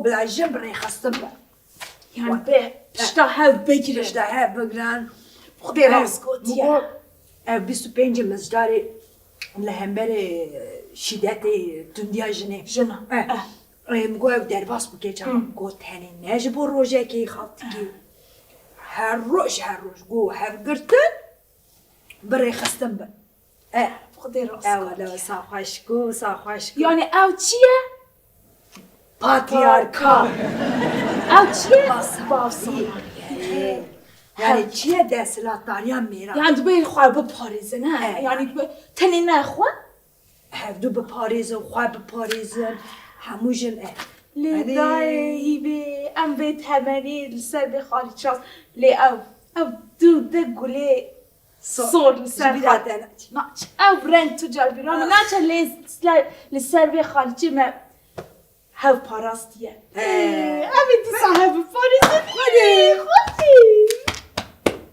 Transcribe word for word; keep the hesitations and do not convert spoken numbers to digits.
Bila jin bi rêxistin be. Yani be, pişta hev bigirin. Pişta hev bigirin. Xwedê rast gotiye. Ev bîst û pêncê Mizdarê li hemberê şîdetê tundiya jinê. Jina. Eh. Em got ev derbas bike çawa. Got tenê ne ji bo rojekê xaltikî. Her roj, her roj got hev girtin bi rêxistin bin. Eh. Xwedê rast Ew gotiye. Saxweş ku, saxweş ku. Yani ew çi ye? Patriyarka. Ew çi ye? Bavsaliye. Yani çi ye desthilatdariya mêra. Yani dibê xwe biparêzin, he? Evet. Yani dibê tenê ne xwe? Hevdu biparêzin, xwe biparêzin. Hemû jin e. Lê Hadi. Dayê hîvê em vê temenî li ser vê xalîçan. Lê ew, ev du de gulê sor li ser Ji xal- bîra te neçe. Naç, ev reng tu car bîra min naçe lê li ser vê xalîçê me hev parastiye. He. Ee, Ev ê dîsa hev